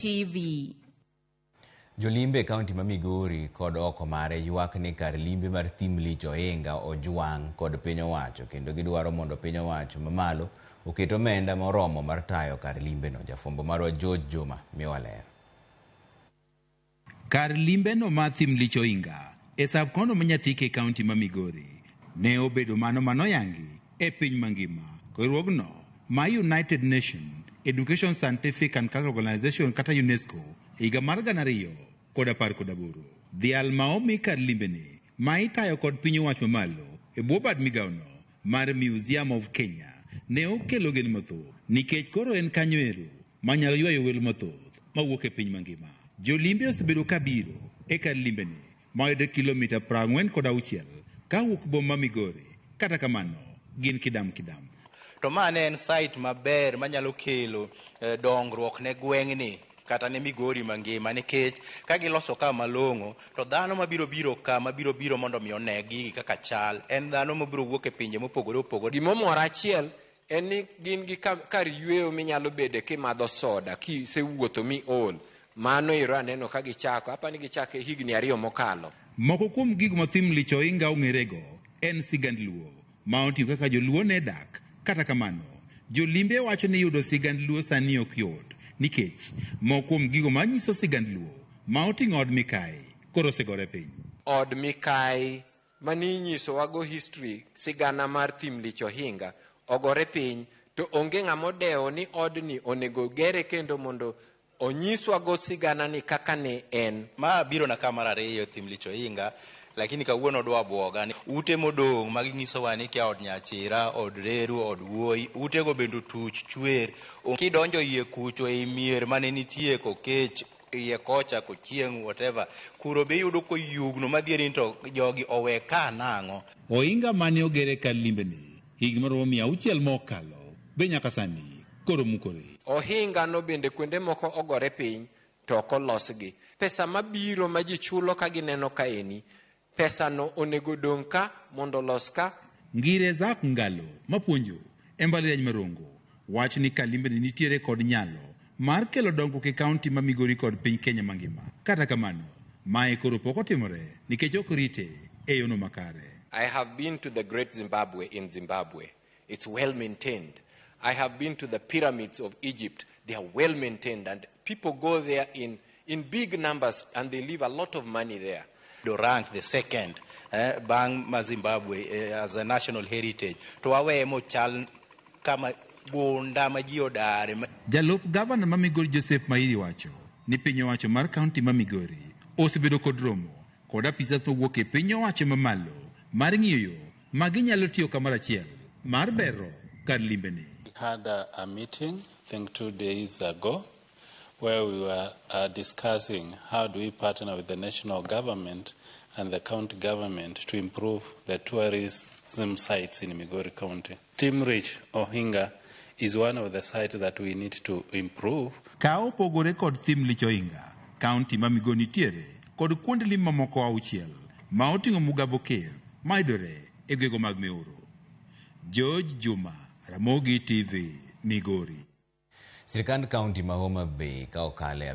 TV. Jolimbe e kaunti ma Migori kod oko mare ywak ni kar limbe mar Thim Lich Ohinga ojwang' kod piny owacho kendo gidwaro mondo piny owacho mamalo oket omenda moromo mar tayo kar limbeno. Jafwambo marwa George Juma miwa ler. Kar limbeno mar Thim Lich Ohinga e sub-county ma Nyatike e kaunti ma Migori ne obedo mano manoyangi e piny mangima. Riwruogno ma United Nation Education Scientific and Cultural Organization kata UNESCO e higa mar 2018. Dhial ma omi kar limbeni ma itayo kod piny owacho mamalo e bwo bad migawono mar Museum of Kenya ne okelo geno mathoth nikech koro en kanyo ero manyalo ywayo welo mathoth mawuok e piny mangima. Jolimbe osebedo kabiro e kar limbeni mayudore kilomita 46 kawuok boma ma Migori. Kata kamano, gin kidam kidam. To ma ne en site maber manyalo kelo dongruok ne gweng'ni kata ne Migori mangima, nikech ka giloso ka malong'o to dhano mabiro biro ka mabiro biro mondo mi one gigi kaka chal en dhano mabiro wuok e pinje mopogore opogore. Gimomora achiel en ni gin gi kar yweyo minyalo bede kimadho soda kisewuotho mi ol. Mano ero aneno ka gichako, apani gichake higni 2 mokalo. Moko kuom gigo ma Thim Lich Ohinga ong'erego en sigand Luo ma oting'o kaka joluo ne dak. Kata kamano, jolimbe wacho ni yudo sigand Luo sani ok yot nikech moko kuom gigo manyiso sigand Luo ma oting'o od Mikayi koro osegore piny. Od Mikayi mane inyisowago history sigana mar Thim Lich Ohinga ogore piny, to onge ng'ama odewo ni odni onego gere kendo mondo onyiswago sigana ni kaka ne en. Ma biro na ka mar ariyo Thim Lich Ohinga, lakini kawuono dwa bwoga ni ute modong' ma ginyisowa ni kia od Nyachira, od Reru, od Wuoyi, utego bende otuch chwer. Kidonjo iye kucho ei mier mane nitie Kokech, iye kocha, Kochieng', whatever, kuro be iyudo koyugno madhieri ni to jogi owe ka nang'o. Ohinga mane ogere kar limbeni higni maromo 600 mokalo be nyaka sani koro mukore. Ohinga no bende kuonde moko ogore piny to ok olosgi. Pesa mabiro ma ji chulo ka gineno kaeni, pesa no onego dong' ka mondo olos ka. Ngire Zack Ngalo mapuonjo e mbalariany ma Rongo wacho ni kar limbeni nitiere kod nyalo mar kelo dongruok e kaunti ma Migori kod piny Kenya mangima. Kata kamano, mae koro pok otimore nikech ok rite e yono makare. I have been to the Great Zimbabwe in Zimbabwe. It's well maintained. I have been to the pyramids of Egypt. They are well maintained and people go there in big numbers and they leave a lot of money there. Do rank the second bang' ma Zimbabwe as a national heritage. To waweye mochal kama gunda ma ji odare. Jalup gavana ma Migori Joseph Mairi wacho ni piny owacho mar kaunti ma Migori osebedo kod romo kod apisas mowuok e piny owacho mamalo mar ng'iyo yo ma ginyalo tiyo kamoro achiel mar bero kar limbeni. We had a meeting, I think 2 days ago, where we were discussing how do we partner with the national government and the county government to improve the tourism sites in Migori County. Thim Lich Ohinga is one of the sites that we need to improve. Ka opogore kod Thim Lich Ohinga, kaunti ma Migori nitiere kod kuonde lim mamoko 6 ma oting'o Mugabo Cave mayudore e gwenge mag Miuro. George Juma, Ramogi TV, Migori. Sirkand kaunti ma Homa Bay ka okale